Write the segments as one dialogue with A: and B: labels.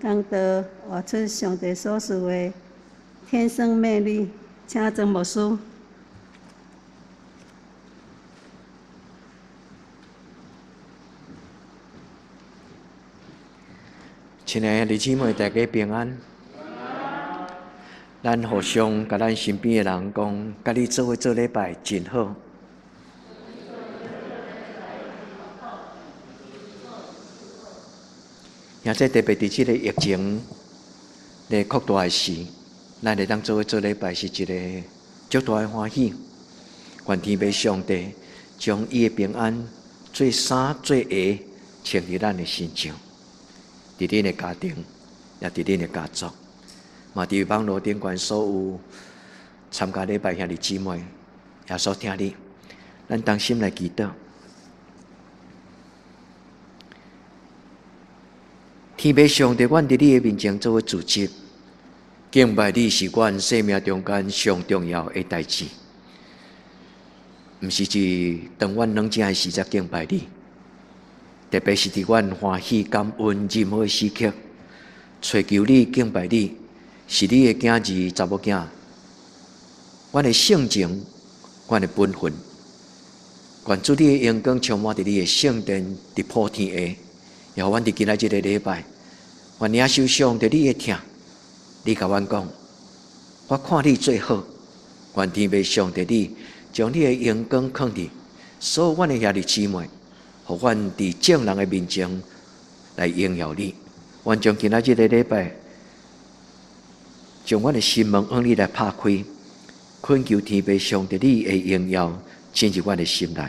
A: 講道活出上帝所賜的天生魅力，請曾牧師。
B: 親愛的弟兄姊妹，大家平安。咱互相共咱身邊的人講，佮你做伙做禮拜真好。而且特別佇這個疫情咧擴大的時，咱會當做伙做禮拜是一個足大的歡喜。願天父上帝將伊的平安做衫做鞋穿佇咱的身上，佇恁的家庭，也佇恁的家族，嘛佇網路頂懸所有參加禮拜兄弟姊妹，耶穌疼你，咱同心來祈禱。天父上帝，阮佇你的面前做伙聚集，敬拜你是阮生命中間上重要的代誌。毋是只當阮軟正的時才敬拜你，特別是佇阮歡喜感恩任何時刻，揣求你敬拜你，是你的囝兒查某囝，阮的性情，阮的本分。願主你的榮光充滿佇你的聖殿，佇普天下。予阮佇今仔這个禮拜，願領受上帝你的疼，你共阮講，我看你做好，願天父上帝你將你的榮光囥佇所有阮的兄弟姊妹，予阮佇眾人的面前來榮耀你。願將今仔這个禮拜，將阮的心門向你來拍開，懇求天父上帝你的榮耀進入阮的心內。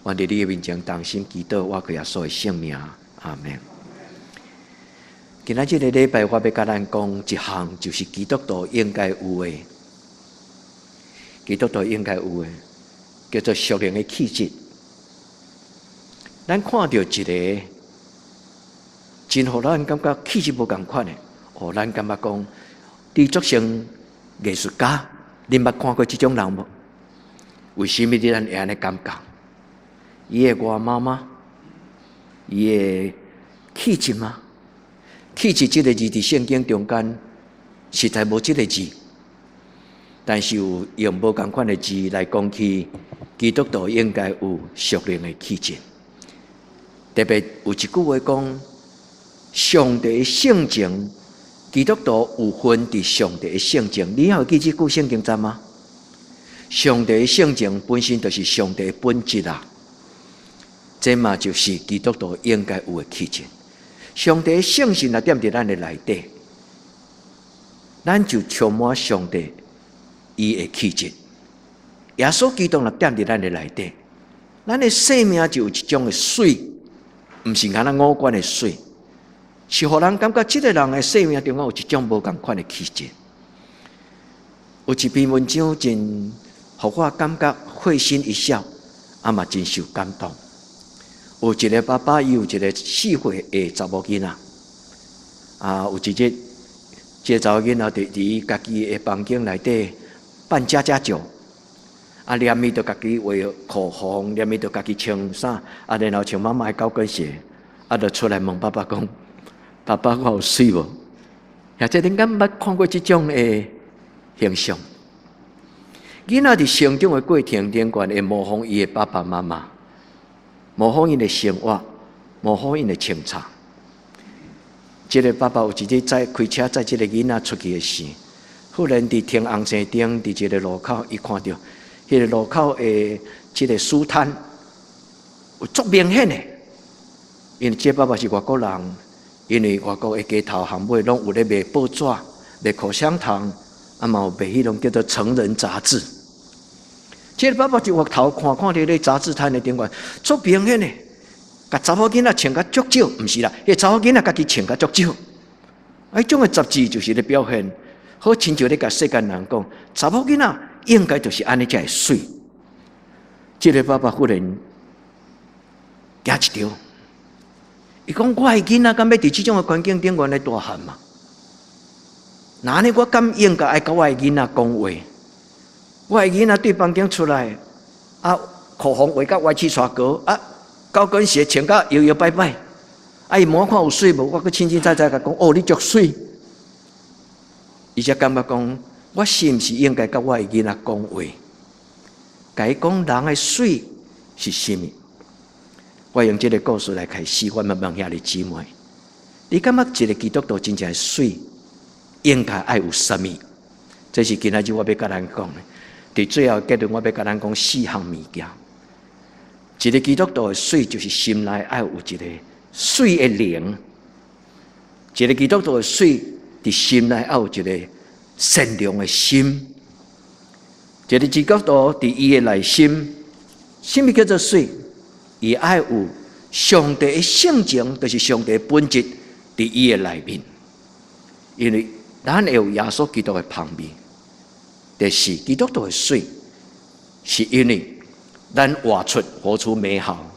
B: 願佇你的面前同心祈禱，我靠耶穌的聖名。阿們。今仔這个禮拜，我欲共咱講一項，就是基督徒應該有的，基督徒應該有的，叫做屬靈的氣質。咱看著一个真予咱感覺氣質無仝款的，哦，咱感覺講，你做成藝術家，恁捌看過這種人無？為啥物你咱會按呢感覺？伊的外貌嗎？伊的氣質嗎？氣質這个字佇聖經中間實在無這个字，但是有用無仝款的字來講起基督徒應該有屬靈的氣質。特別有一句話講，上帝的性情，基督徒有份佇上帝的性情。你還會記這句聖經節嗎？上帝的性情本身就是上帝的本質啊！這嘛就是基督徒應該有的氣質。上帝的聖神若踮佇咱的內底，咱就充滿上帝伊的氣質。耶穌基督若踮佇咱的內底，咱的生命就有一種的媠，毋是干焦五官的媠，是予人感覺這个人的生命中間有一種無仝款的氣質。有一篇文章真予我感覺會心一笑，啊嘛真受感動。有一个爸爸，伊有一个4歲的查某囡仔，啊，有一日，這個查某囡仔佇伊家己的房間內底扮家家酒，啊，連伊就家己畫口紅，連伊就家己穿衫，啊，然後穿媽媽的高跟鞋，啊，就出來問爸爸講：爸爸，我有媠無？或者恁敢捌看過這種的形象？囡仔佇成長的過程頂懸會模仿伊的爸爸媽媽。模仿𪜶的生活，模仿𪜶的穿插。這个爸爸有一日載開車載這个囡仔出去的時，忽然佇停紅綠燈，佇一个路口，伊看著彼个路口的這个書攤有足明顯的，因為這爸爸是外國人，因為外國的街頭巷尾攏有咧賣報紙、賣口香糖，啊嘛有賣彼種叫做成人雜誌。這个爸爸就回頭看，看著咧雜誌攤的頂懸，足明顯的，共查某囡仔穿甲足少，毋是啦，彼个查某囡仔家己穿甲足少。啊，彼種的雜誌就是咧表現，好親像咧共世間人講，查某囡仔應該就是按呢才會媠。這个爸爸忽然驚一跳，伊講：我的囡仔敢欲佇這種的環境頂懸來大漢嗎？那按呢，我敢應該愛共我的囡仔講話？我的囡仔對房間出來，啊，口紅畫甲歪七斜高，啊，高跟鞋穿甲搖搖擺擺，啊，伊問我看有媠無？我閣清清楚楚共講，哦，你足媠。伊才感覺講，我是毋是應該佮我的囡仔講話？共伊講人的媠是啥物？我用這个故事來開始，我問問兄弟姊妹：你感覺一個基督徒真正的媠，應該愛有啥物？這是今仔日我欲共咱講的。佇最後結論，我欲共咱講四項物件。一個基督徒的媠，就是心內愛有一個媠的靈。一個基督徒的媠，佇心內愛有一個善良的心。一個基督徒佇伊的內心，啥物叫做媠？伊愛有上帝的性情，就是上帝的本質佇伊的內面。因為咱會有耶穌基督的芳味。第四，基督徒的媠，是因為咱活出美好。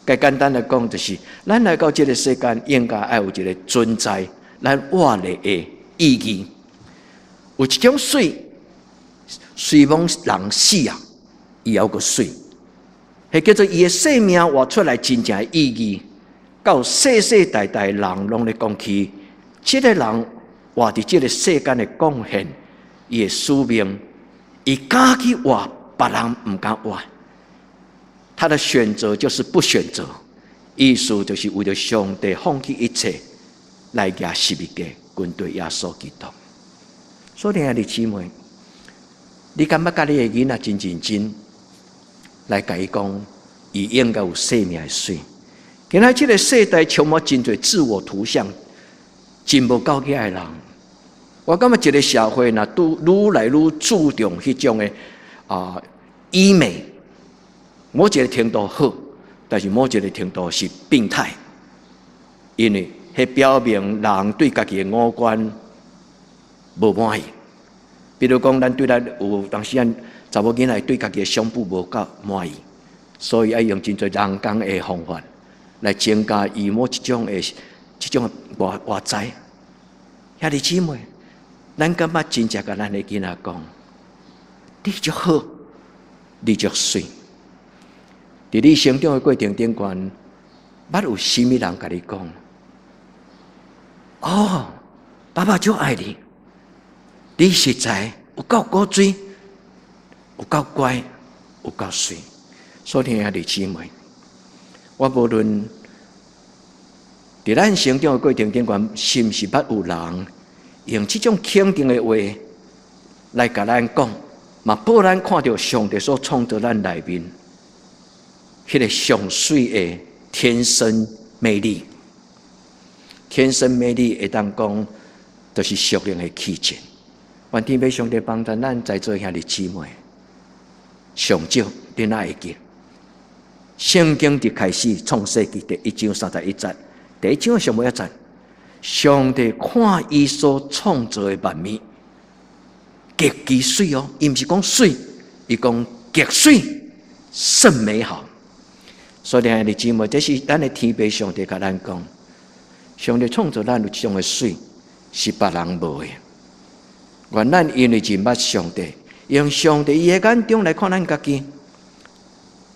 B: 較簡單來講，就是咱來到這个世間，應該愛有一个存在，咱活咧的意義。有一種媠，雖罔人死啊，伊猶閣媠。彼叫做伊的生命活出來真正的意義，到世世代代人攏咧講起，這个人活佇這个世間的貢獻，伊的使命，伊敢去活，別人毋敢活。他的選擇就是不選擇，意思就是為著上帝放棄一切來舉十字架跟隨耶穌基督。所以兄弟姊妹，你感覺佮你的囡仔真認真來共伊講，伊應該有生命的媠。今仔這个世代充滿真濟自我圖像，真無夠額的人。我感覺一个社會若都愈來愈注重彼種的醫美，某一个程度好，但是某一个程度是病態，因為彼表明人對家己的五官無滿意。比如講，咱對咱有當時仔查某囡仔對家己的胸部無夠滿意，所以愛用真濟人工的方法來增加伊某一種的這種外在。兄弟姊妹，咱感覺真正共咱的囡仔講，你足好，你足媠。佇你成長的過程頂懸，捌有啥物人共你講？哦，爸爸足愛你，你實在有夠古錐，有夠乖，有夠媠。所以兄弟姊妹，我無論佇咱成長的過程頂懸，是毋是捌有人用這種肯定的話來共咱講，嘛予咱看著上帝所創造咱內面彼个上媠的天生魅力。天生魅力會當講，就是屬靈的氣質。願天父上帝幫助咱在座兄弟姊妹，上少你若會記，聖經佇開始創世記第一章31節，第一章上尾一節，上帝看伊所創造的萬物，極其媠哦，伊毋是講媠，伊講極媠，甚美好。所以兄弟姊妹，這是咱的天父上帝共咱講，上帝創造咱有這種的媠，是別人無的。願咱因為認捌上帝，用上帝伊的眼中來看咱家己。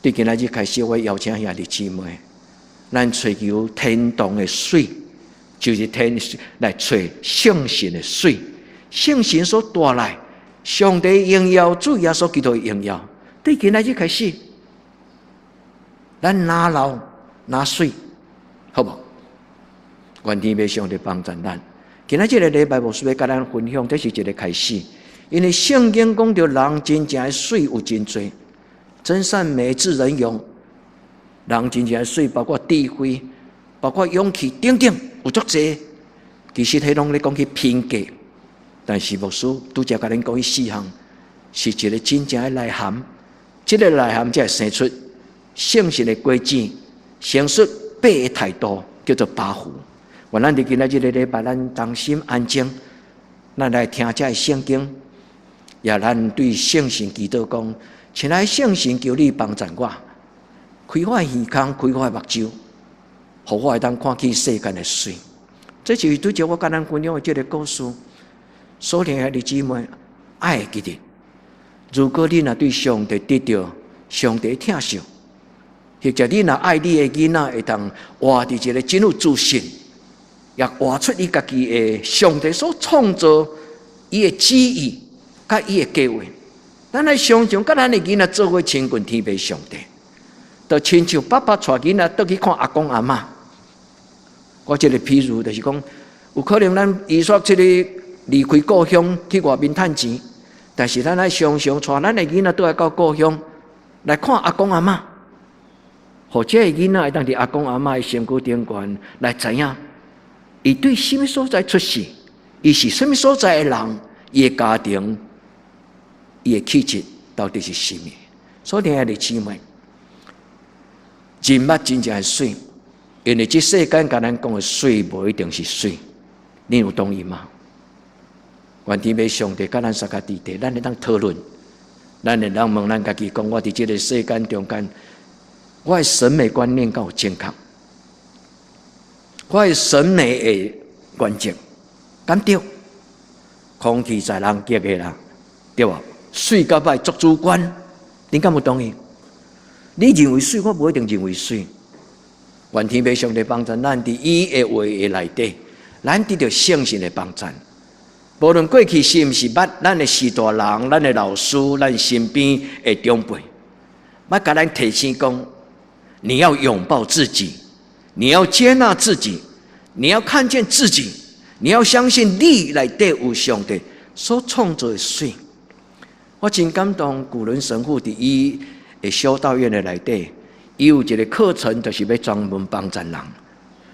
B: 對今仔日開始，我邀請兄弟姊妹，咱追求天堂的媠，就是天來揣聖神的媠，聖神所帶來上帝榮耀，主耶穌基督的榮耀。對今仔日開始，咱若老若媠，好無？願天父上帝幫助咱。今仔這个禮拜牧師欲共咱分享，這是一个開始。因為聖經講著人真正的媠有真濟，真善美智仁勇，人真正的媠包括智慧，包括勇氣等等，有足濟。其實彼攏咧講起品格，但是牧師拄才共恁講彼四項，是一个真正的內涵。這个內涵才會生出聖神的果子，生出八个態度，叫做八福。願咱佇今仔這个禮拜，咱同心安靜，咱來聽這个聖經，也咱對聖神祈禱講：親愛聖神，求你幫助我，開我耳孔，開我目睭，予我會當看見世間的媠。這就是拄才我共咱分享的這个故事。所以兄弟姊妹，愛會記得，如果你若對上帝得著上帝疼惜，或者你若愛你的囡仔，會當活佇一個真有自信，也活出伊家己的上帝所創造伊的旨意，佮伊的計劃。咱來常常佮咱的囡仔做伙親近天父上帝，就親像爸爸帶囡仔倒去看阿公阿嬤。我這個譬如就是講，有可能咱伊煞這個離開故鄉去外面趁錢，但是咱愛常常帶咱的囡仔倒來到故鄉來看阿公阿嬤，予這個囡仔會當佇阿公阿嬤的身軀頂懸來知影，伊對啥物所在出世，伊是啥物所在的人，伊的家庭，伊的氣質到底是啥物？所以，親愛的姊妹，認捌真正的媠，因為這世間共咱講的媠，無一定是媠。你有同意嗎？願天父上帝佮咱相佮佇底，咱會當討論，咱會當問咱家己講：我佇這個世間中間，我的審美觀念敢有正確？我的審美的原則敢對？空氣在人激的啦，對無？媠佮歹足主觀，恁敢有同意？你認為媠，我無一定認為媠。願天父上帝幫助咱佇伊的話的內底，咱得著聖神的幫助。無論過去是毋是捌咱的序大人、咱的老師、咱身邊的長輩，捌共咱提醒講：你要擁抱自己，你要接納自己，你要看見自己，你要相信你內底有上帝所創造的媠。我真感動，古倫神父佇伊的修道院的內底，伊有一個課程，就是欲專門幫助人，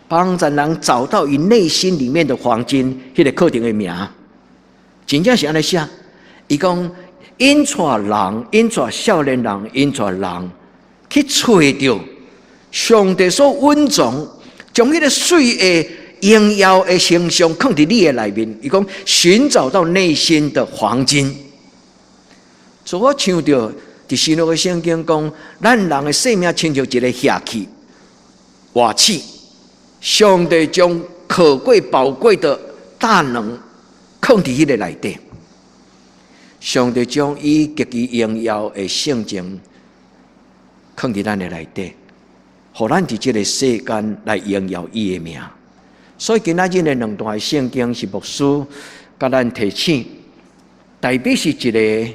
B: 幫助人找到伊內心裡面的黃金。彼個課程的名，真正是按呢寫。伊講𪜶帶人，𪜶帶少年人，𪜶帶人去揣著上帝所蘊藏，將彼個媠的榮耀的形象囥佇你的內面。伊講尋找到內心的黃金。所以我想著佇新約的聖經講，咱人的生命親像一个瓦器、瓦器，上帝將可貴寶貴的大能囥佇彼个內底，上帝將伊極其榮耀的性情囥佇咱的內底，予咱佇這个世間來榮耀伊的名。所以今仔日的兩段聖經是牧師共咱提醒，代表是一个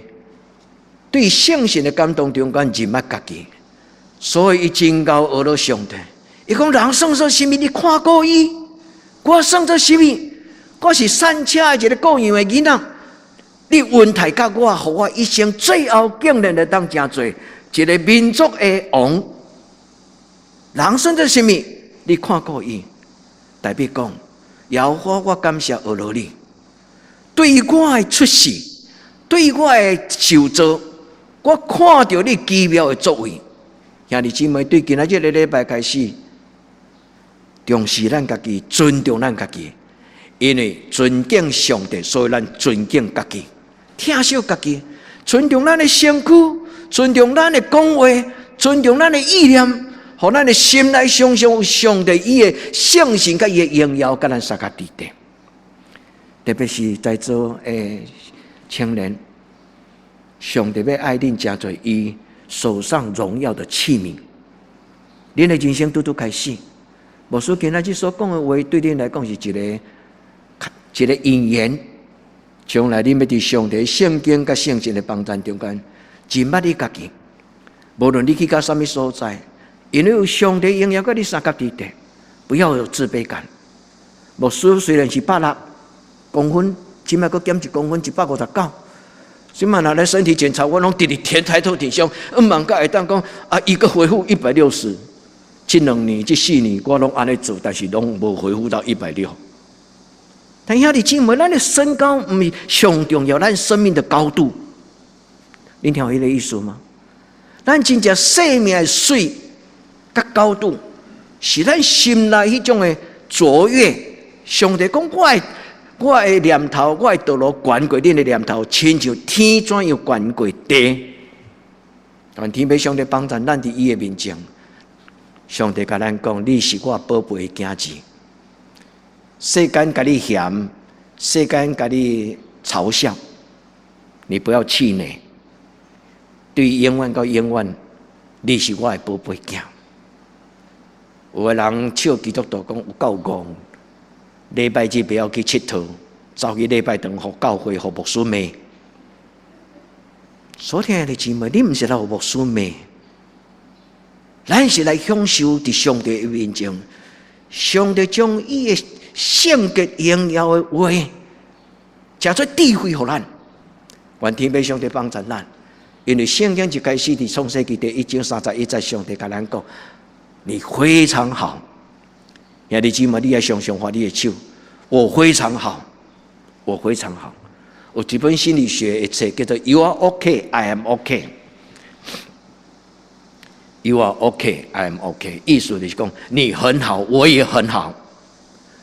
B: 對聖神的感動中間認捌家己，所以伊真𠢕學了上帝。伊講人算做啥物？你看顧伊，我算做啥物？我是散車的一個顧羊的囡仔。你恩待佮我，予我一生最後竟然會當成做一個民族的王。人算做啥物？你看顧伊，代表講，耶和華我感謝呵咾你，對於我的出世，對於我的受造。我看著你奇妙的作為，兄弟姊妹，對今仔這个禮拜開始，重視咱家己，尊重咱家己，因為尊敬上帝，所以咱尊敬家己，疼惜家己，尊重咱的身軀，尊重咱的講話，尊重咱的意念，予咱的心內常常有上帝伊的聖神佮伊的榮耀，佮咱相佮佇底。特別是在座的青年。上帝欲愛恁，成做伊手上榮耀的器皿。恁的人生拄拄開始，牧師今仔日所講的話，對恁來講是一個一個引言。將來恁欲佇上帝聖經佮聖神的幫助中間，認捌你家己。無論你去到啥物所在，因為有上帝榮耀佮你相佮佇底，不要有自卑感。牧師雖然是160公分，這擺閣減一公分，159。這擺若來身體檢查，我攏直直挺抬頭挺胸，毋茫閣會當講啊，一個恢復160。這兩年、這四年，我攏按呢做，但是攏無恢復到160。但兄弟姊妹，咱的身高毋是上重要，咱生命的高度，恁聽有彼个意思嗎？咱真正生命的媠佮高度，是咱心內彼種的卓越。上帝講我的。我的念頭，我的道路懸過恁的念頭，親像天怎樣懸過地。但天父上帝幫助咱佇伊的面前，上帝共咱講：你是我寶貝的囝兒。世間共你嫌，世間共你嘲笑，你不要氣餒。對永遠到永遠，你是我的寶貝囝。有的人笑基督徒講有夠戇，禮拜日袂曉去𨑨迌，走去禮拜堂予教會予牧師罵。所親愛的姊妹，你毋是來予牧師罵，咱是來享受佇上帝的面前，上帝將伊的聖潔榮耀的話，成做智慧予咱。願天父上帝幫助咱，因為聖經一開始佇創世記第一章三十一節，上帝共咱講：你非常好。兄弟姊妹，你愛常常揮你的手，我非常好，我非常好。有一本心理學的冊叫做《You are OK, I am OK》。You are OK, I am OK。意思就是講，你很好，我也很好。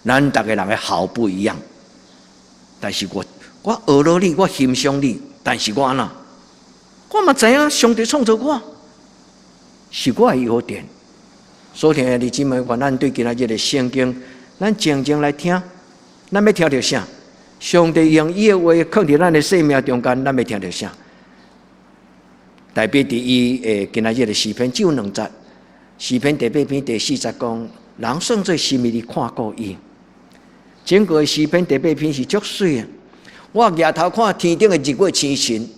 B: 咱逐个人的好不一樣，但是我學了你，我欣賞你，但是我按怎？我嘛知影上帝創造我，是我的優點。所以，兄弟姊妹，願咱對今仔日的聖經，咱靜靜來聽，咱欲聽著啥？上帝用伊的話囥佇咱的生命中間，咱欲聽著啥？特別佇伊的今仔日的詩篇只有兩節，詩篇第八篇第四節講，人算做啥物你看顧伊。整個詩篇第八篇是足媠的。我舉頭看天頂的日月星辰，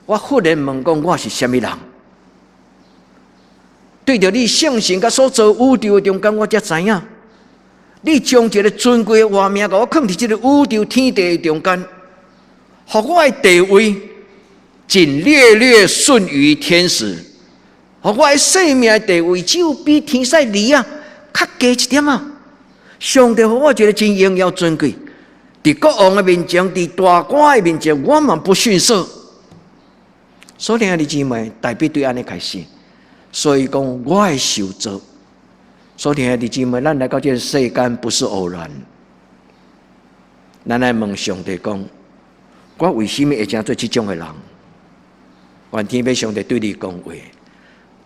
B: 我忽然問講，我是啥物人？對著你聖神佮所造宇宙的中間，我才知影，你將一个尊貴的活命，共我囥佇這个宇宙天地的中間，予我的地位僅略略遜於天使，予我的生命的地位只有比天使兒仔較低一點仔。上帝予我一个真榮耀尊貴，佇國王的面前，佇大官的面前，我嘛不遜色。所以兄弟姊妹，大衛對按呢開始。所以講，我的受造。所以兄弟姊妹，咱來到這个世間不是偶然。咱來問上帝講，我為啥物會成做這種的人？願天父上帝對你講話，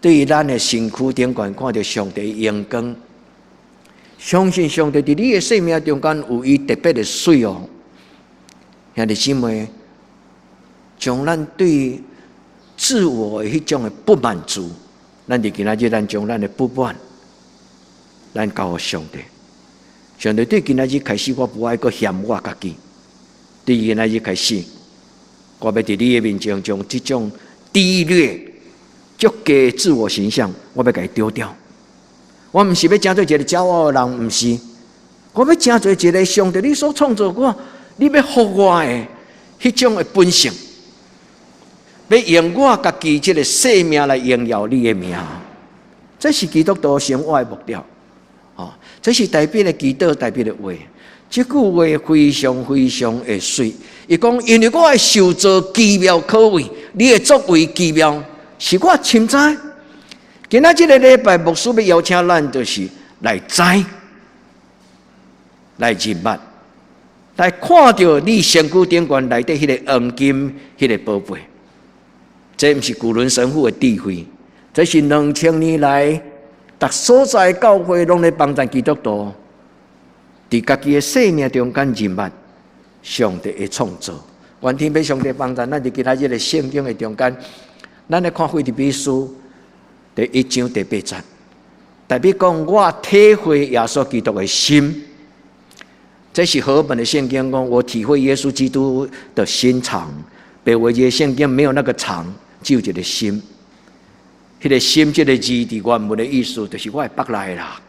B: 對於咱的身軀頂懸看著上帝榮光，相信上帝佇你的生命中間有伊特別的媠哦。兄弟姊妹，將咱對自我的彼種的不滿足，咱佇今仔日，咱將咱的不滿，咱交予上帝。上帝對今仔日開始，我無愛閣嫌我家己。對今仔日開始，我欲佇你的面前將這種低劣、足低自我形象，我欲共伊丟掉。我毋是欲成做一个驕傲的人，毋是。我欲成做一个上帝你所創造我，你欲予我的彼種的本性，欲用我家己這个生命來榮耀你的名。這是基督徒生活的目標。哦，這是大衛的祈禱，大衛的話。這句話非常非常的媠。伊講，因為我的受造奇妙可畏，你的作為奇妙，是我深知。今仔這个禮拜，牧師欲邀請咱，就是來知、來認捌、來看著你身軀頂懸內底彼个黃金、彼个寶貝。這毋是古倫神父的智慧，這是2000年來，逐所在教會攏咧幫助基督徒，佇家己的生命中間認捌上帝的創造。願天父上帝幫助咱，佇今仔日的聖經的中間，咱來看腓立比書第一章第八節，大衛講，我體會耶穌基督的心。這是和合本的聖經講，我體會耶穌基督的心腸。白話字聖經沒有那個腸，只有一個心。彼个心這个字佇原文的意思，就是我的腹內啦。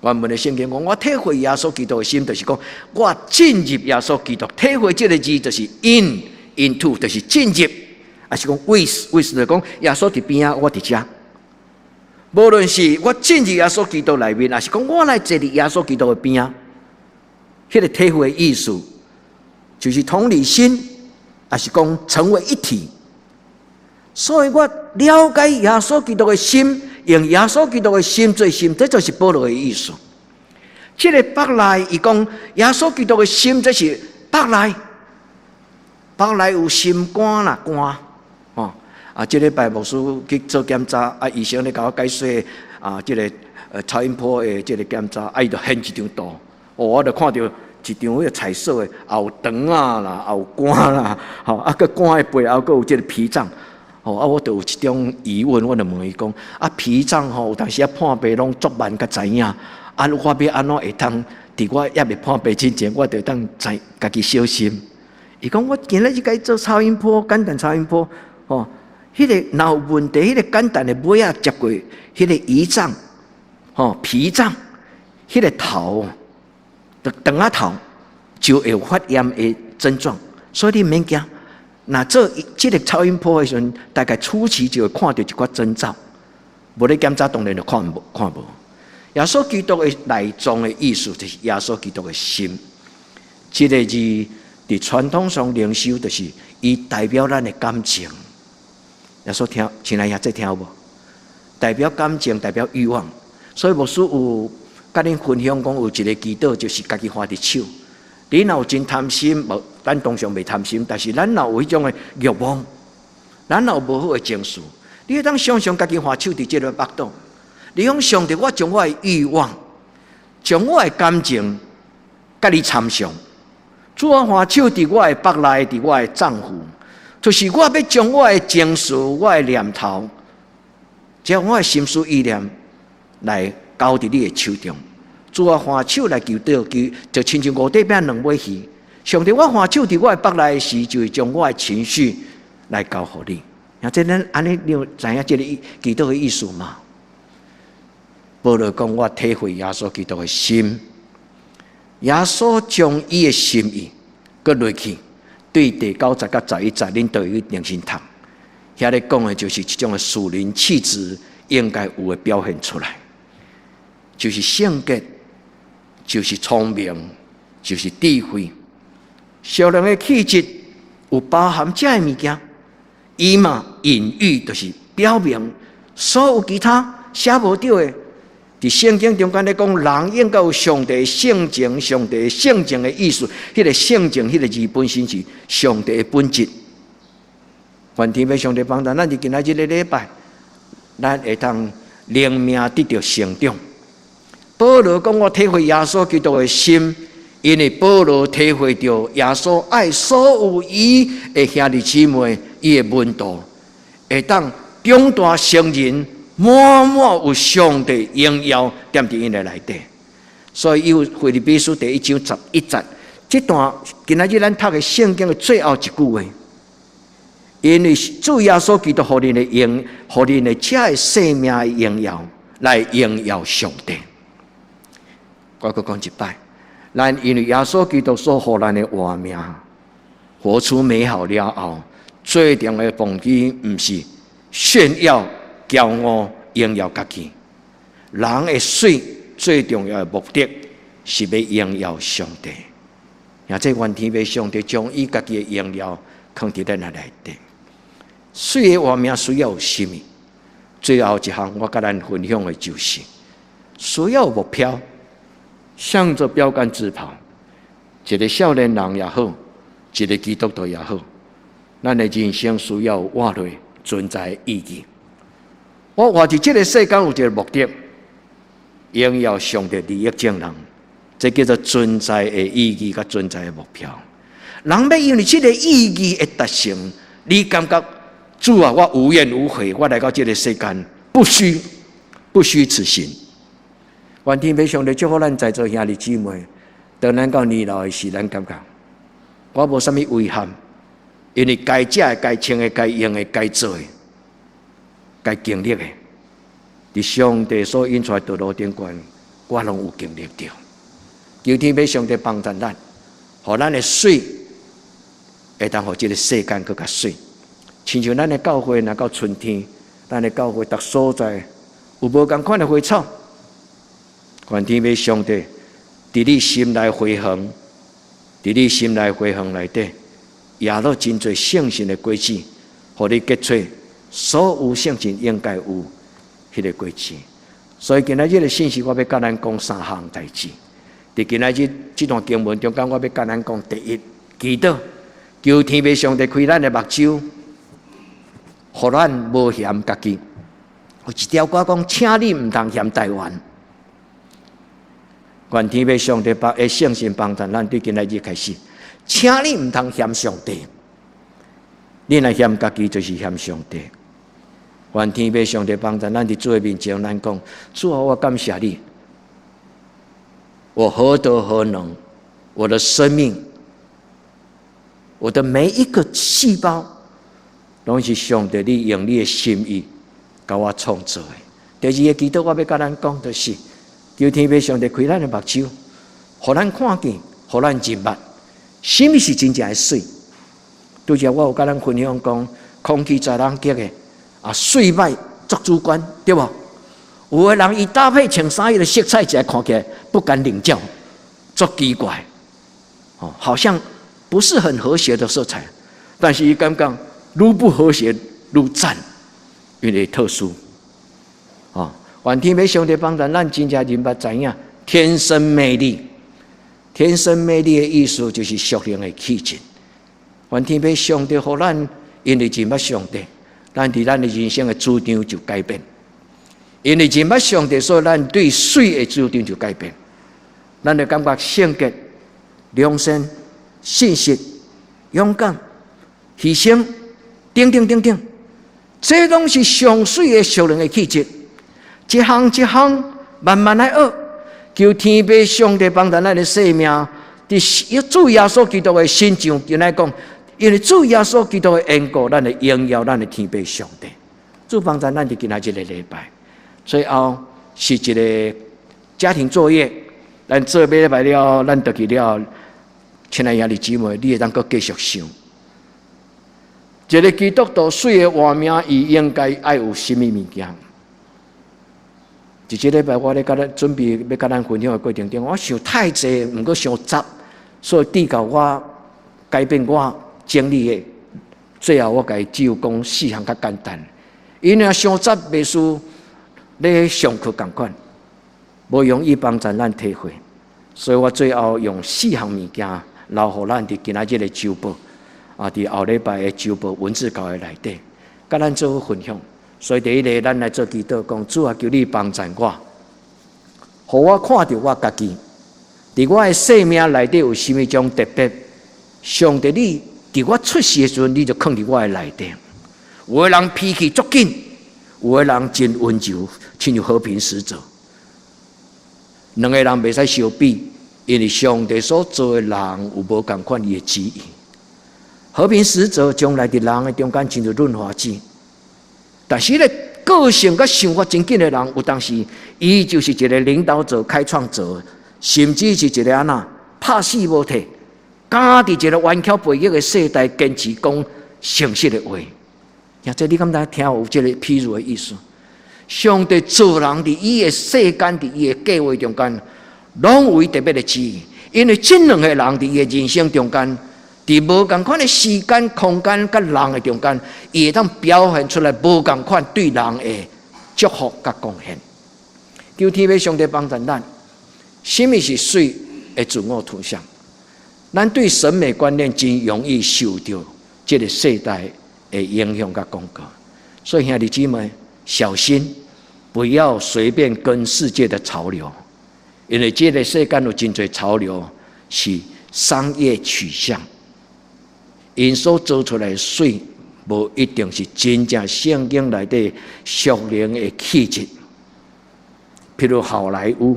B: 原文的聖經講，我體會耶穌基督的心，就是講我進入耶穌基督。體會這个字就是 in into，就是進入，抑是講 with with 就講耶穌佇邊仔，我佇遮。無論是我進入耶穌基督內面，抑是講我來坐佇耶穌基督的邊仔，彼个體會的意思，就是同理心，抑是講成為一體。所以我了解耶穌基督的心，用耶穌基督的心做心，這就是保羅的意思。這个腹內，伊講耶穌基督的心，這是腹內，腹內有心肝啦，肝哦。啊，這禮拜牧師去做檢查，啊，醫生咧共我解說啊，這个超音波的這个檢查，啊，伊就顯一張圖，哦，我就看著一張彼个彩色的，也有腸仔啦，也有肝啦，吼，啊，閣肝的背後閣有這个脾臟。吼啊，我就有一種疑問，我就問伊講：啊，脾臟吼，有當時啊破病攏足慢才知影。啊，我欲按怎會當佇我猶未破病之前，我就當知家己小心。伊講我今仔日共伊做超音波，簡單超音波，吼，彼個若有問題，彼個簡單的尾仔接過，彼個胰臟，吼，脾臟，彼個頭，腸腸仔頭就會有發炎的症狀，所以你毋免驚。若做這個超音波的時陣，大概初期就會看著一寡徵兆，無咧檢查當然就看無看無。耶穌基督的內臟的意思，就是耶穌基督的心。這個字佇傳統上靈修，就是伊代表咱的感情。耶穌聽，親愛兄這聽有無？代表感情，代表慾望。所以牧師有佮恁分享講，有一個祈禱，就是家己橫佇手。你若有真貪心，無咱當常袂貪心，但是咱若有彼種的慾望，咱若有無好的情緒，你會當想象家己橫手佇這个腹肚。你講上帝，我將我的慾望，將我的感情，佮你參詳。主啊，橫手佇我的腹內，佇我的臟腑，就是我欲將我的情緒、我的念頭，將我的心思意念來交佇你的手中。主啊，橫手來求禱，求就親像五塊餅兩尾魚。上帝，我橫手佇我的腹內時，就是將我的情緒來交予你。啊，這咱按呢，你有知影這个祈禱的意思嗎？保羅講，我體會耶穌基督的心，耶穌將伊的心意閣落去，對第九節佮十一節，恁都會去重新讀。遐咧講的就是這種的屬靈氣質應該有的表現出來，就是聖潔，就是聰明，就是智慧。屬靈的氣質有包含這个物件，伊嘛隱喻，就是表明所有其他寫無著的。佇聖經中間咧講，人應該有上帝性情，上帝性情的意思。彼個性情，彼個字本身是上帝的本質。願天父上帝幫助咱，佇今仔這個禮拜，咱會當靈命得著成長。保羅講：我體會耶穌基督的心，因為保羅體會著耶穌愛所有伊的兄弟姊妹，伊的門徒，會當長大成人，滿滿有上帝榮耀踮佇𪜶的內底。所以有腓立比書第一章十一節，這段今仔日咱讀的聖經的最後一句話，因為主耶穌基督予恁的榮，予恁的這个生命的榮耀，來榮耀上帝。我閣講一擺，咱因為耶穌基督所予咱的活命，活出美好了後，最重要的動機毋是炫耀、驕傲、榮耀家己。人的媠最重要的目的是欲榮耀上帝。也這願天父上帝將伊家己的榮耀囥佇咱的內底。媠的活命需要有啥物？最後一項我佮咱分享的就是需要目標，向著標杆直跑。一個少年人也好，一個基督徒也好，咱的人生需要活落存在的意義。我活佇這個世間有一個目的，榮耀上帝利益眾人，這叫做存在的意義佮存在的目標。人欲因為這個意義的達成，你感覺主啊，我無怨無悔，我來到這個世間不虛不虛此行。願天父上帝祝福咱在座兄弟姊妹，當咱到年老的時，咱感覺我無啥物遺憾，因為該食的、該穿的、該用的、該做的、該經歷的，佇上帝所引出來道路頂懸，我攏有經歷著。求天父上帝幫助咱，予咱的媠會當予這个世間閣較媠。親像咱的教會，若到春天，咱的教會逐所在有無仝款的花草。願天父上帝佇你心內花園，佇你心內花園內底，掖落真濟聖神的果子，予你結出所有聖神應該有彼个果子。所以今仔日的信息，我欲佮咱講三項代誌。佇今仔日這段經文中間，我欲佮咱講第一，祈禱，求天父上帝開咱的目睭，予咱無嫌家己。有一條歌講，請你毋通嫌台灣。願天父上帝幫的聖神幫助咱，對今仔日開始，請你毋通嫌上帝。你若嫌家己，就是嫌上帝。願天父上帝幫助咱佇主的面前，咱講，主啊，我感謝你，我何德何能？我的生命，我的每一個細胞，攏是上帝你用你的心意共我創造的。第二個祈禱，我欲佮咱講，就是求天父上帝開咱的目睭，予咱看見，予咱認捌，啥物是真正的媠。拄才我有佮咱分享講，空氣在人激的，啊，媠歹足主觀，對無？有的人伊搭配穿衫，伊的色彩一看起來不敢領教，足奇怪，哦，好像不是很和諧的色彩，但是伊感覺愈不和諧愈讚，因為特殊，哦，願天父上帝幫助咱真正認捌知影，天生魅力，天生魅力的意思就是屬靈的氣質。願天父上帝予咱，因為認捌上帝，咱佇咱的人生的主張就改變。因為認捌上帝，所以咱對媠的主張就改變。咱就感覺聖潔、良善、信實、勇敢、犧牲，等等等等，這攏是上媠的屬靈的氣質。一項一項慢慢來學，求天父上帝幫助咱的生命，佇主耶穌基督的身上，簡來講，因為主耶穌基督的緣故，咱會榮耀咱的天父上帝。主幫助咱佇今仔這個禮拜，最後是一個家庭作業，咱做禮拜了，咱轉去了，親愛兄弟姊妹，你會當閣繼續想。一個基督徒媠的活命，伊應該愛有啥物物件？佇這禮拜我咧佮咱準備欲佮咱分享的過程中，我想太濟，毋過傷雜，所以直到我改變我整理的，最後我共伊只有講四項較簡單。因為傷雜袂輸咧上課仝款，無容易幫助咱體會，所以我最後用四項物件留予咱佇今仔日的週報，啊，佇後禮拜的週報文字教會內底，佮咱做分享。所以第一个，咱來做祈禱，講主啊，求你幫助我，予我看著我家己，佇我的生命內底有啥物種特別。上帝，你佇我出世的時陣，你就囥佇我的內底。有的人脾氣足緊，有的人真溫柔，親像和平使者。兩个人袂使相比，因為上帝所造的人有無仝款伊的旨意。和平使者將來佇人的中間親像潤滑劑。但是，彼個個性佮想法真緊的人，有當時伊就是一個領導者、開創者，甚至是一個按怎拍死無退，敢佇一個頑強背逆的世代堅持講誠實的話。呀，這你敢知聽有這個譬喻的意思？上帝造人佇伊的世間，佇伊的計劃中間，攏有伊特別的旨意。因為這兩個人佇伊的人生中間，佇無仝款的時間、空間佮人的中間，伊會當表現出來無仝款對人的祝福佮貢獻。求天父上帝幫助咱，啥物是媠的自我圖像？咱對審美觀念真容易受著這個世代的影響佮廣告，所以兄弟姊妹小心，不要隨便跟世界的潮流，因為這個世間有真濟潮流是商業取向。𪜶所做出來的媠，無一定是真正聖經內底屬靈的氣質。譬如好萊塢，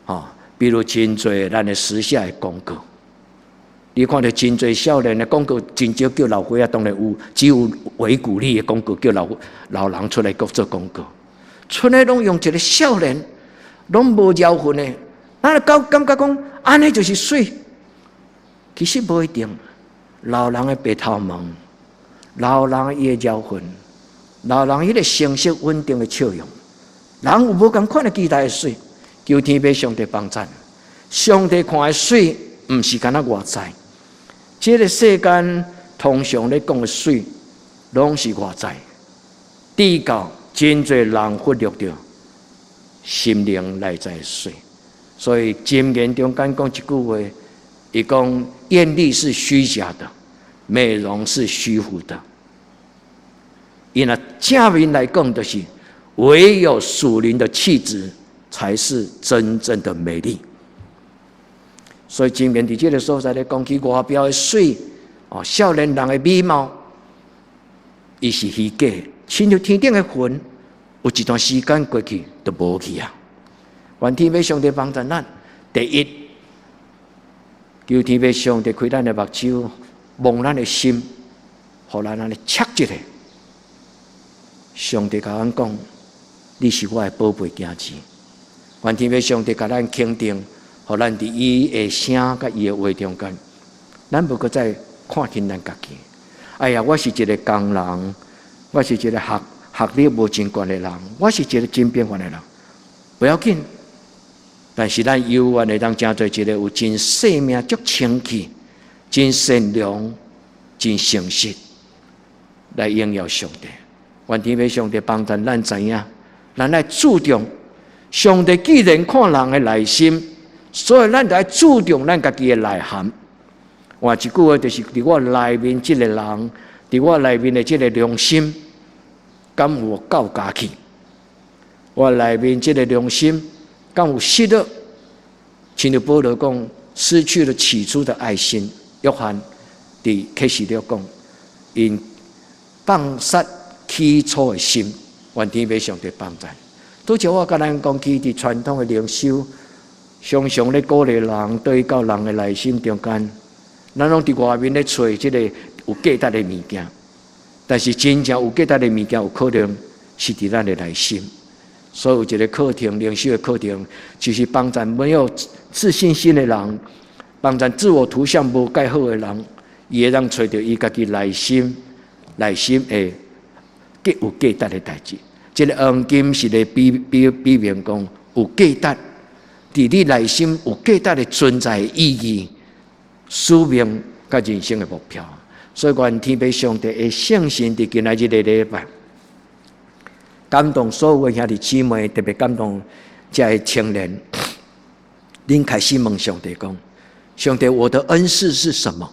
B: 吼，比如真濟咱的時下的廣告，你看著真濟少年的廣告，真少叫老歲仔，當然有，只有維骨力的廣告叫老老人出來閣做廣告，賰的攏用一個少年，攏無療痕的，咱就感覺講，按呢就是媠，其實無一定。老人的白頭毛，老人伊的療痕，老人彼個成熟穩定的笑容，人有無仝款的期待的媠，求天父上帝幫贊。上帝看的媠，毋是干焦外在。這個世間通常咧講的媠，攏是外在。直到真濟人忽略著心靈內在的媠。所以箴言中間講一句話，伊講豔麗是虛假的，美容是虛浮的。伊若正面來講，就是唯有屬靈的氣質才是真正的美麗。所以箴言佇這個所在咧講起外表的媠，哦，少年人的美貌，伊是虛假，親像天頂的雲，有一段時間過去就無去啊。願天父上帝幫助咱。第一，求天父上帝開咱的目睭，摸咱的心，予咱按呢 check 一下。上帝共阮講：你是我的寶貝囝兒。願天父上帝共咱肯定，予咱佇伊的聲佮伊的話中間，咱無閣再看輕咱家己。哎呀，我是一个工人，我是一個學歷無真懸的人，我是一個真平凡的人，不要緊。但是咱猶原會當成做一個有真生命足清氣、真善良、真誠實來榮耀上帝。願天父上帝幫助咱知影，咱愛注重上帝既然看人的內心，所以咱就愛注重咱家己的內涵。換一句話，就是佇我內面這個人，佇我內面的這個良心，敢有夠佳氣？我內面這個良心，敢有失落？親像保羅講，失去了起初的愛心。約翰佇啟示錄講，𪜶放殺起初的心，願天父上帝幫助。拄才我共咱講起，佇傳統的靈修，常常咧鼓勵人對到人的內心中間，咱攏佇外面咧揣這个有價值的物件，但是真正有價值的物件，有可能是佇咱的內心。所以有一个課程，靈修的課程，就是幫助沒有自信心的人，幫助自我圖像無蓋好的人，伊會當揣著伊家己內心，內心會有價值的代誌。這个黃金是咧比明講有價值，佇你內心有價值的存在意義、使命佮人生的目標。所以，願天父上帝的聖神佇今仔日的禮拜，感動所有的兄弟姊妹，特別感動這个青年。恁開始問上帝講：上帝，我的恩賜是什麼？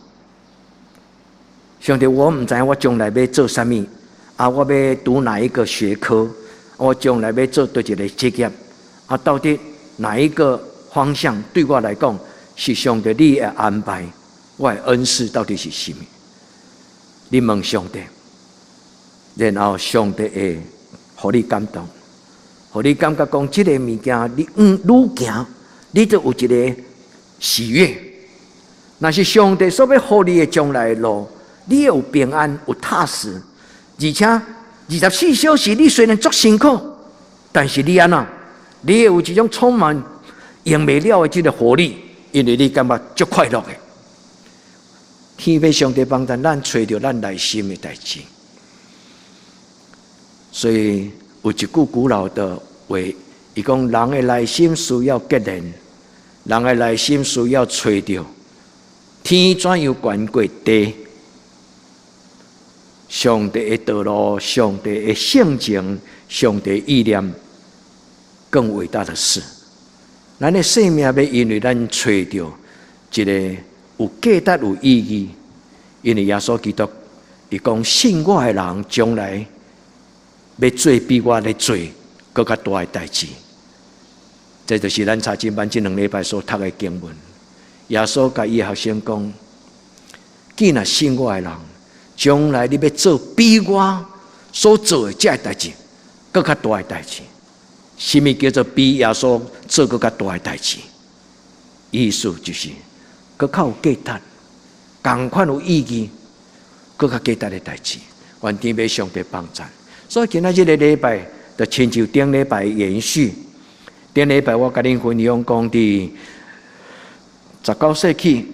B: 上帝，我毋知影我將來欲做啥物，啊，我欲讀哪一個學科？我將來欲做佗一個職業？啊，到底哪一個方向對我來講是上帝你的安排？我的恩賜到底是啥物？你問上帝，然後上帝會予你感動，予你感覺講這个物件，你愈行，你就有一个喜悅。若是上帝所欲予你的將來的路，你會有平安、有踏實，而且24小時你雖然足辛苦，但是你按怎？你會有一種充滿用袂了的這个活力，因為你感覺足快樂的。天父上帝幫助咱揣著咱內心的代誌，所以有一句古老的話，伊講人的內心需要結連，人的內心需要揣著天怎樣懸過地，上帝的道路、上帝的性情、上帝的意念，更偉大的事。咱的生命欲因為咱揣著一個有價值、有意義，因為耶穌基督伊講信我的人，將來欲做比我咧做閣較大的代誌。這就是咱查經班這兩禮拜所讀的經文。耶穌共伊學生講：既若信我的人，將來你欲做比我所做的這个代誌，閣較大的代誌。啥物叫做比耶穌做閣較大的代誌？意思就是閣較有價值，仝款有意義，閣較價值的代誌。願天父上帝幫助。所以今仔這个禮拜，就親像頂禮拜延續。頂禮拜我共恁分享講，佇19世紀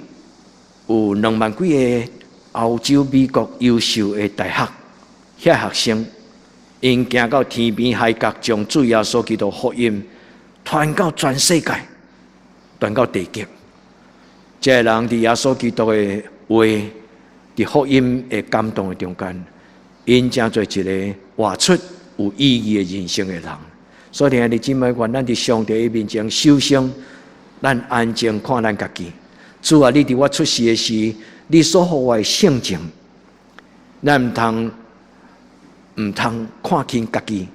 B: 有2萬幾个歐洲、美國優秀的大學遐學生，𪜶行到天邊海角，將主耶穌基督福音傳到全世界，傳到地極。這个人佇耶穌基督的話，佇福音的感動的中間，𪜶成做一个活出有意義的人生的人。所以，兄弟姊妹，願咱佇上帝的面前，首先咱安靜看咱家己。主啊，你佇我出世的時，你所予我的性情，咱毋通看輕家己。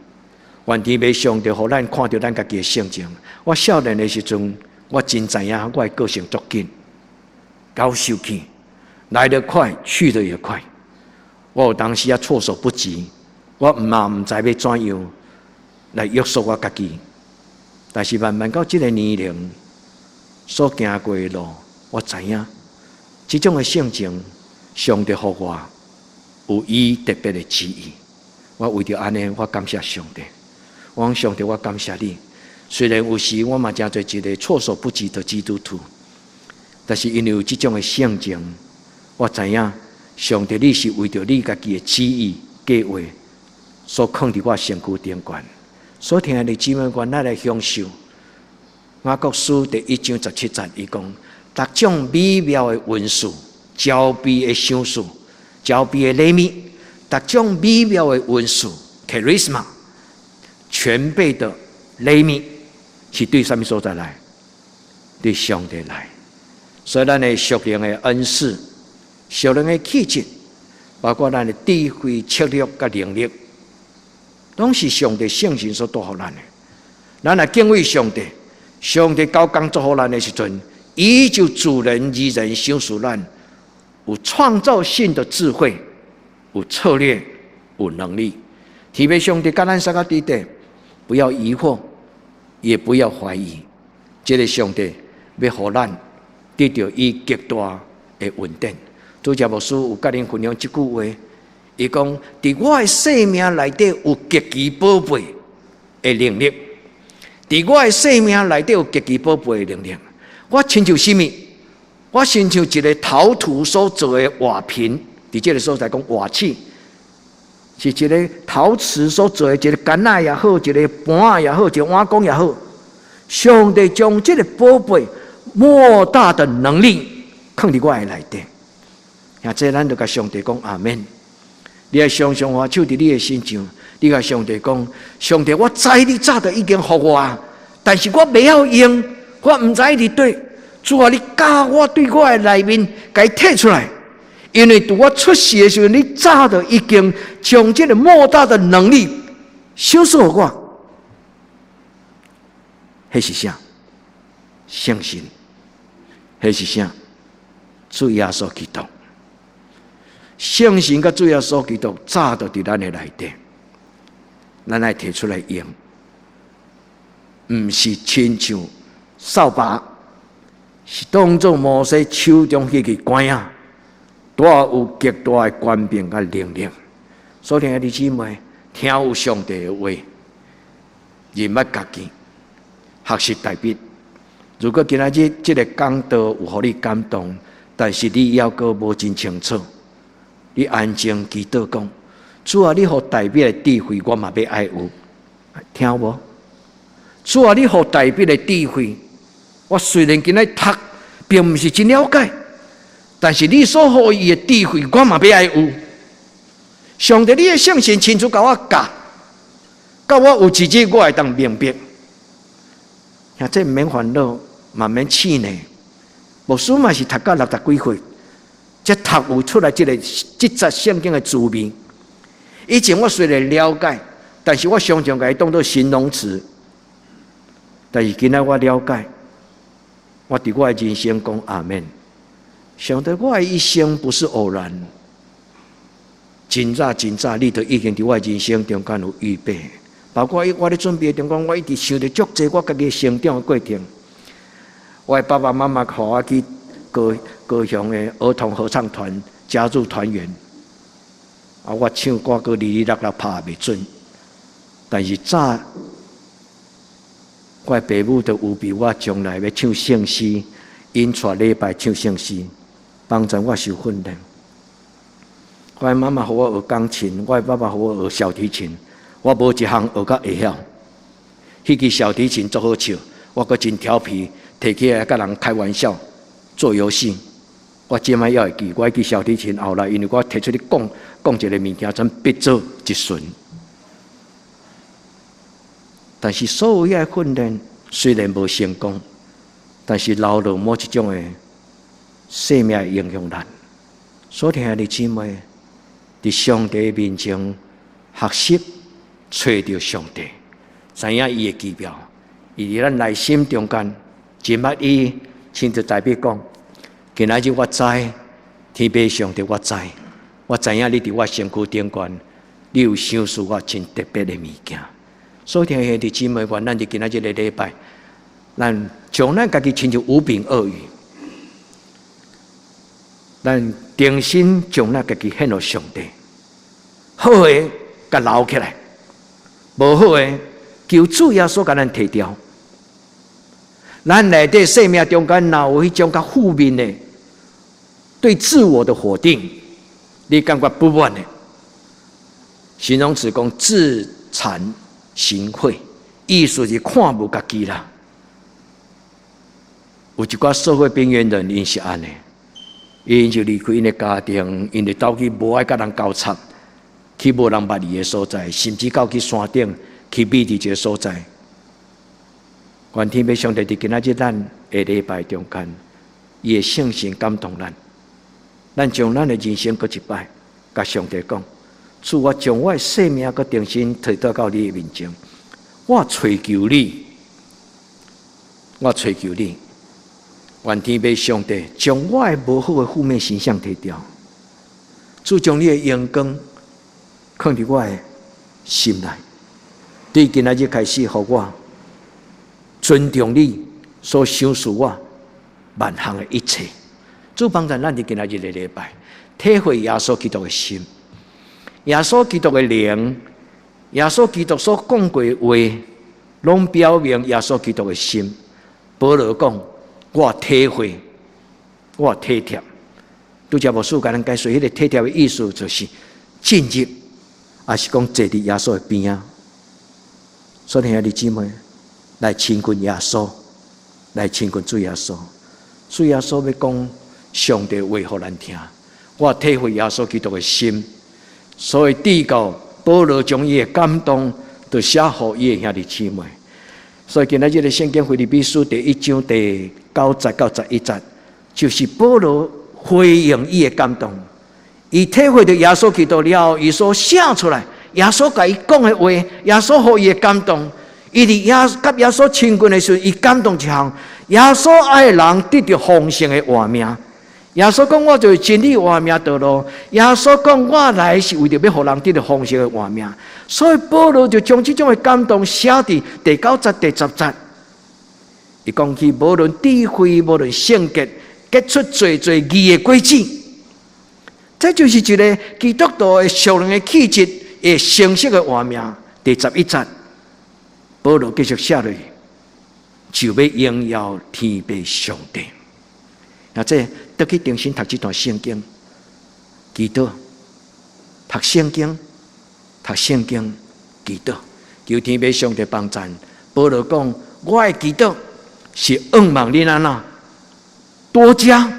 B: 願天父上帝予咱看著咱家己的性情。我少年的時陣，我真知影我的個性足緊，𠢕受氣。來得快，去得也快。我有當時啊措手不及，我嘛毋知欲怎樣來約束我家己。但是慢慢到這个年齡所行過的路，我知影這種的性情，上帝予我有伊特別的旨意。我為著按呢，我感謝上帝。我講上帝，我感謝你。雖然有時我嘛誠濟一个措手不及的基督徒，但是因為有這種的性情，我知影上帝你是為著你家己的旨意計劃所囥佇我身軀頂懸。所親愛的姊妹們，咱來享受雅各書第一章十七節，伊講：逐種美妙的恩賜、澆備的賞賜、澆備的禮物，逐種美妙的恩賜（charisma），全備的禮物，是對啥物所在來？對上帝來。所以，咱的屬靈的恩賜、屬靈的氣質，包括咱的智慧、策略佮能力，攏是上帝聖神所帶予咱的。咱若敬畏上帝，上帝交工作予咱的時陣，伊就自然而然賞賜咱有創造性的智慧、有策略、有能力。特別上帝佮咱三個弟弟，不要疑惑，也不要懷疑，這个上帝欲予咱得著伊極大的恩典。主教牧師有佮恁分享這句話。伊講：佇我的生命內底有極其寶貝的能力，佇我的生命內底有極其寶貝的能力。我親像啥物？我親像一个陶土所做的瓦瓶，佇這个所在講瓦器，是一个陶瓷所做的一个盥仔也好，一个盤仔也好，一個碗公也好。上帝將這个寶貝莫大的能力囥佇我的內底。啊，這咱就共上帝講阿們。你愛常常按手佇你的身上，你共上帝講：上帝，我知你早就已經予我，但是我袂曉用，我毋知佇佗。主啊，你教我對我的內面，共伊提出來。因為佇我出世的時陣，你早就已經將這个莫大的能力賞賜予我。彼是啥？聖神。彼是啥？主耶穌基督。聖神佮主耶穌基督早就佇咱的內底，咱愛提出來用，毋是親像掃把，是當做摩西手中彼支拐仔，帶有極大的權柄佮能力。所以，兄弟姊妹，聽有上帝的話，認捌家己，學習大衛。如果今仔日這个講道有予你感動，但是你猶閣無真清楚。你安靜祈禱講，主啊，你予大衛的智慧，我嘛欲愛有，聽無？主啊，你予大衛的智慧，我雖然今仔讀，並毋是真了解，但是你所予伊的智慧，我嘛欲愛有。上帝，你的聖神親自共我教，教我有一日我會當明白。啊，這毋免煩惱，嘛毋免氣餒。牧師嘛是讀到六十幾歲，才讀有出來這个這節聖經的滋味。以前我雖然了解，但是我常常共伊當做形容詞。但是今仔我了解，我佇我的人生講阿們。上帝，我的一生不是偶然，真早真早，你都已經佇我的人生中間有預備。包括我咧準備中間，我一直想著足濟我家己成長的過程。我的爸爸媽媽予我去高高雄的兒童合唱團加入團員，啊，我唱歌閣離離落落拍袂準，但是早我的爸母就預備我將來欲唱聖詩，𪜶帶禮拜唱聖詩，幫助我受訓練。我的媽媽予我學鋼琴，我的爸爸予我學小提琴，我無一項學甲會曉。彼支小提琴足好笑，我閣真調皮，提起來佮人開玩笑。做遊戲，我這擺猶會記，我彼支小提琴後來，因為我提出去講講一个物件，全變做一巡。但是所有遐訓練雖然無成功，但是留落某一種的生命的影響咱。所以，兄弟姊妹，佇上帝面前學習揣著上帝，知影伊的奇妙，伊佇咱內心中間，認捌伊。親像大衛講，今仔日我知，天父上帝，我知，我知影你佇我身軀頂懸，你有賞賜我真特別的物件。所以，兄弟姊妹，願咱佇今仔這个禮拜，咱將咱家己親像無柄鱷魚，咱重新將咱家己獻予上帝。好的，共留起來；無好的，求主耶穌共咱提掉。咱內底生命中間，若有彼種較負面的，對自我的否定，你感覺不滿的，形容詞講自慚形穢，意思是看無家己啦。有一寡社會邊緣人，𪜶是按呢，𪜶就離開𪜶的家庭，𪜶就走去無愛佮人交插，去無人捌伊的所在，甚至到去山頂去覕佇一个所在。願天父上帝佇今仔日咱的禮拜中間，伊的聖神感動咱，咱將咱的人生閣一擺，共上帝講：主，我將我的生命閣重新提倒到你的面前，我揣求你，我揣求你，願天父上帝將我的無好的負面形象提掉，主將你的榮光囥佇我的心內，對今仔日開始，予我尊重你所賞賜我萬項的一切。主幫助咱佇今仔日的禮拜，體會耶穌基督的心，耶穌基督的靈，耶穌基督所講過的話，攏表明耶穌基督的心。保羅講：我體會，我體貼。拄才牧師共咱解說，彼个體貼的意思就是進入，抑是講坐佇耶穌的邊仔。所以兄弟姊妹，來親近耶穌，來親近主耶穌。主耶穌欲講上帝話予咱聽，我體會耶穌基督的心，所以直到保羅將伊的感動，就寫予伊的兄弟姊妹。所以今仔日的聖經腓立比書第一章第九節到十一節，就是保羅回應伊的感動。伊體會著耶穌基督了後，伊所寫出來，耶穌共伊講的話，耶穌予伊的感動。伊佇耶佮耶穌親近的時陣，伊感動一項，耶穌愛人得著豐盛的活命。耶穌講我就是真理活命道路。耶穌講我來是為著欲予人得著豐盛的活命。所以保羅就將這種的感動寫佇第九節、第十節。伊講起無論智慧，無論聖潔，結出濟濟義的果子。這就是一个基督徒的屬靈的氣質，會成熟的活命。第十一節。保羅繼續寫落去，就欲榮耀天父上帝。啊，這倒去重新讀這段聖經，祈禱，讀聖經，讀聖經，祈禱，求天父上帝幫贊。保羅講，我的祈禱是向望恁按怎多加，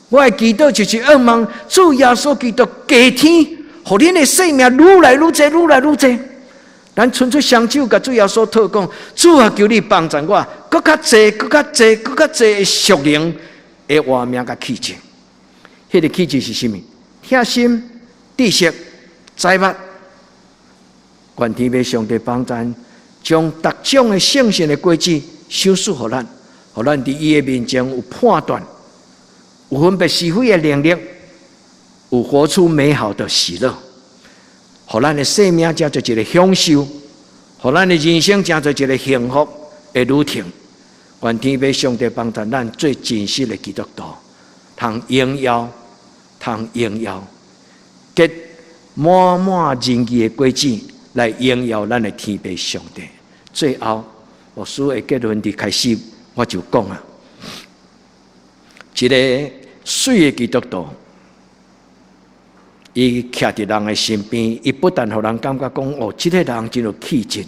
B: 我的祈禱就是向望主耶穌基督加添，予恁的生命愈來愈濟，愈來愈濟。咱伸出雙手，共主耶穌禱告，主啊，求你幫助我，閣較濟，閣較濟，閣較濟的屬靈的活命佮氣質。彼个氣質是啥物？疼心、知識、財物。願天父上帝幫咱，將逐種的聖神的果子賞賜予咱，予咱佇伊的面前有判斷，有分別是非的能力，有活出美好的喜樂。予咱的生命成做一个享受，予咱的人生成做一个幸福的旅程。願天父上帝幫助咱做真實的基督徒，通榮耀，通榮耀，結滿滿仁義的果子來榮耀咱的天父上帝。最後，牧師的結論佇開始我就講啊，一个媠的基督徒。伊徛佇人的身邊，伊不但予人感覺講哦，這个人真有氣質，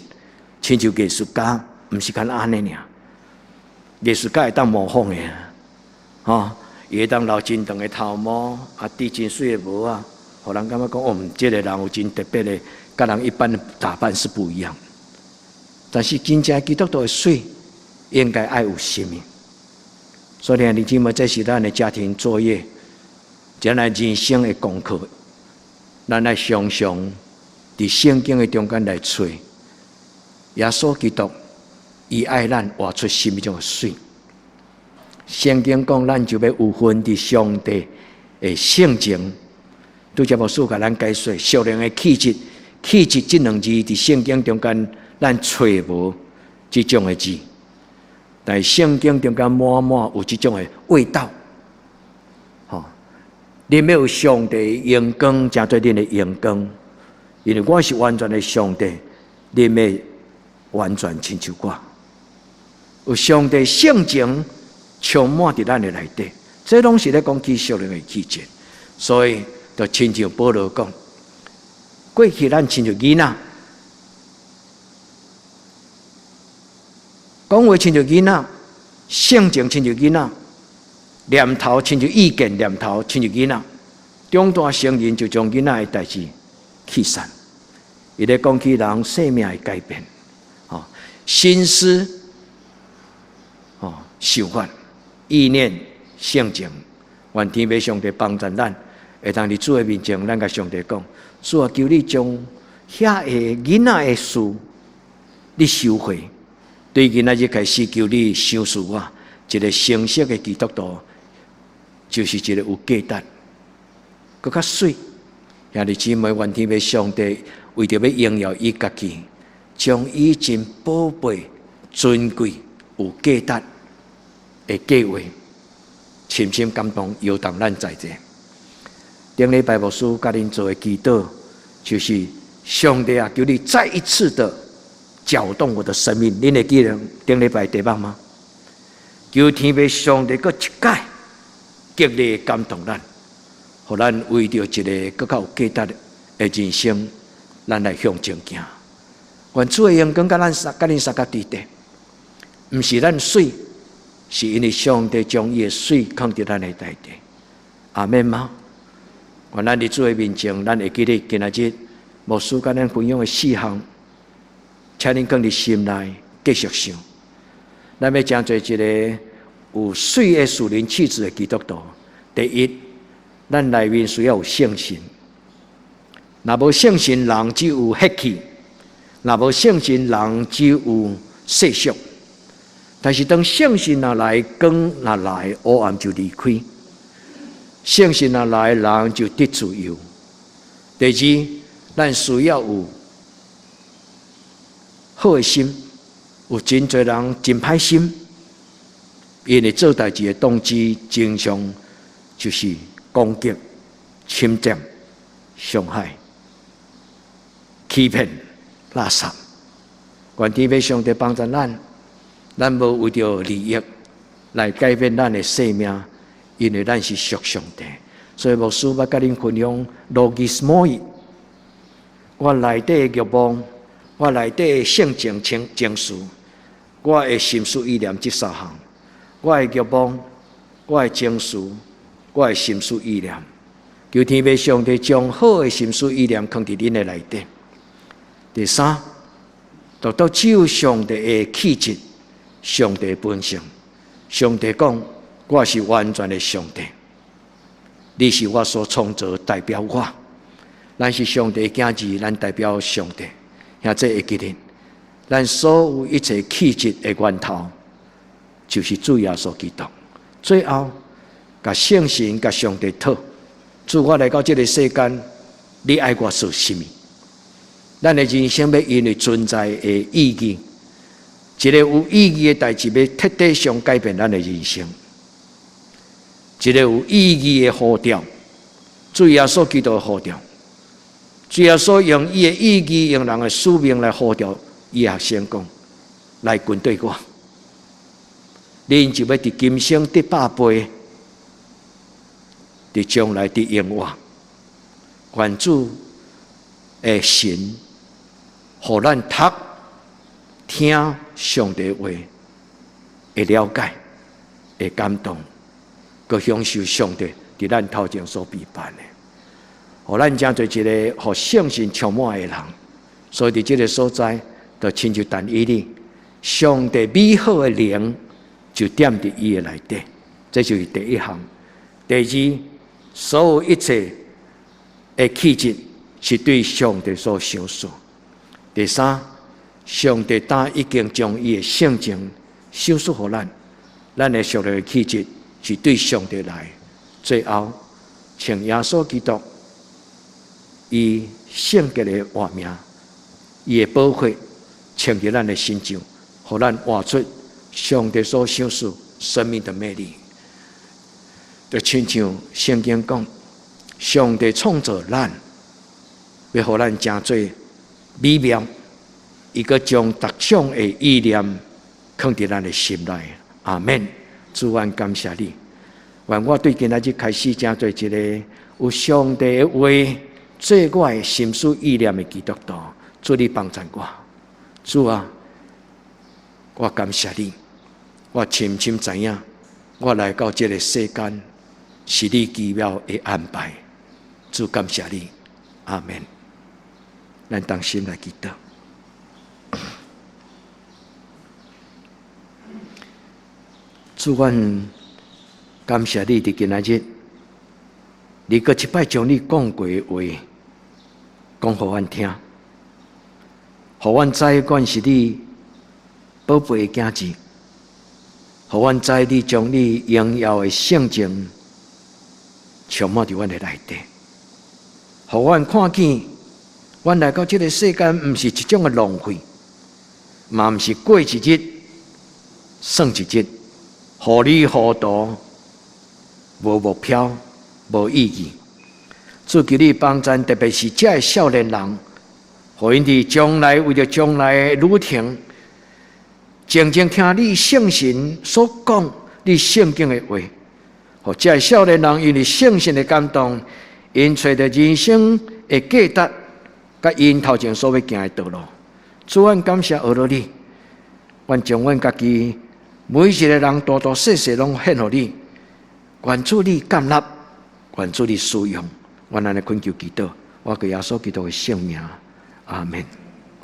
B: 親像藝術家，毋是干焦按呢爾。藝術家會當模仿的啊，吼，伊會當留真長的頭毛，啊，戴真媠的帽仔，予人感覺講哦，這个人有真特別的，佮人一般的打扮是不一樣。但是真正基督徒的媠，應該愛有啥物？所以，兄弟姊妹，這是咱的家庭作業，將來人生的功課。咱愛常常佇聖經的中間來揣耶穌基督，伊愛咱活出啥物種的媠。聖經講，咱就欲有份佇上帝的性情。拄才牧師共咱解說，屬靈的氣質，氣質這兩字佇聖經中間，咱揣無這種的字，但聖經中間滿滿有這種的味道。吼，恁欲有上帝的榮光，成做恁的榮光，因為我是完全的上帝，恁欲完全親像我。有上帝性情充滿佇咱的內底，這攏是咧講起屬靈的氣質，所以就親像保羅講，過去咱親像囡仔，講話親像囡仔，性情親像囡仔，念頭親像意見，念頭親像囡仔，長大成人就將囡仔的代誌棄散。伊咧講起人生命的改變，吼，心思。哦，想法、意念、性情，願天父上帝幫助咱，會當佇主的面前，咱共上帝講：主啊，求你將遐个囡仔的事，你收回。對今仔日開始，求你賞賜我一個成熟的基督徒，就是一個有價值、閣較媠。兄弟姊妹，願天父上帝為著欲榮耀伊家己，將伊真寶貝、尊貴、有價值的計劃，深深感動，搖動咱在座。頂禮拜牧師共恁做的祈禱，就是上帝啊，求你再一次的攪動我的生命。恁會記得頂禮拜題目嗎？求天父上帝閣一擺極力感動咱，予咱為著一個閣較有價值的人生，咱來向前行。願主的榮光共咱三，共恁相佮佇底，毋是咱媠，是因為上帝將伊的媠囥佇咱的內底。阿們嗎？願咱佇主的面前，咱會記得今仔日牧師共咱分享的四項，請恁囥佇心內繼續想。咱欲成做一個有媠的屬靈氣質的基督徒。第一，咱內面需要有聖神。若無聖神，人只有血氣；若無聖神，人只有世俗。但是當聖神若來，光若來，黑暗就離開。聖神若來，人就得自由。第二，咱需要有好的心，有真濟人真歹心，𪜶會做代誌的動機，經常就是攻擊、侵佔、傷害、欺騙、垃圾。願天父上帝幫助咱，咱無為著利益來改變咱的生命，因為咱是屬上帝。所以牧師欲共恁分享 logismoi，我內底的慾望，我內底的性情情情緒，我的心思意念這三項，我的慾望，我的情緒，我的心思意念，求天父上帝將好的心思意念囥佇恁的內底。第三，獨獨只有上帝的氣質，上帝的本性。上帝講：我是完全的上帝，你是我所創造，代表我。咱是上帝的囝兒，咱代表上帝。兄弟會記得，咱所有一切氣質的源頭，就是主耶穌基督。最後，共聖神、共上帝討，主我來到這个世間，你愛我做啥物？咱的人生欲因為存在的意義，一个有意義的代誌，欲徹底上改變咱的人生。一个有意義的呼召，主耶穌基督的呼召，主耶穌用伊的意義，用人的使命來呼召伊的學生講，來跟隨我，恁就欲佇今生得百倍，佇將來得永活。願主的神，予咱讀聽上帝話，會了解，會感動，閣享受上帝佇咱頭前所備辦的，予咱成做一个予聖神充滿的人。所以佇這个所在，就親像但以理，上帝美好的靈就踮佇伊的內底，這就是第一項。第二，所有一切的氣質是對上帝所賞賜。第三，上帝早已經將伊的性情賞賜予咱，咱的屬靈氣質是對上帝來。最後，穿耶穌基督伊聖潔的活命，伊的寶血穿佇咱的身上，予咱活出上帝所賞賜生命的魅力。就親像聖經講，上帝創造咱，欲予咱成做美妙，伊閣將逐種的意念囥佇咱的心內。阿門。主，阮感謝你。願我對今仔日開始成做一个有上帝的話做我的心思意念的基督徒。主，你幫贊我。主啊，我感謝你。我深深知影，我來到這个世間是你奇妙的安排。主，感謝你。阿門。咱同心來祈禱。主，阮感謝你佇今仔日，你閣一擺將你講過的話講予阮聽，予阮知阮是你寶貝的囝兒，予阮知你將你榮耀的性情充滿佇阮的內底，予阮看見，阮來到這个世間，毋是一種的浪費，嘛毋是過一日算一日，糊裡糊塗，無目標、無意義。主，求你幫贊，特別是這个少年人，予𪜶佇將來為著將來的旅程，靜靜聽你聖神所講你聖經的話，予這个少年人因為聖神的感動，𪜶揣著人生的價值，佮𪜶頭前所欲行的道路。主，阮感謝阿羅你，阮將阮家己每一个人大大細細攏獻予你，願主你接納，願主你使用，阮按呢懇求祈禱，我佮耶穌基督的聖名，阿門。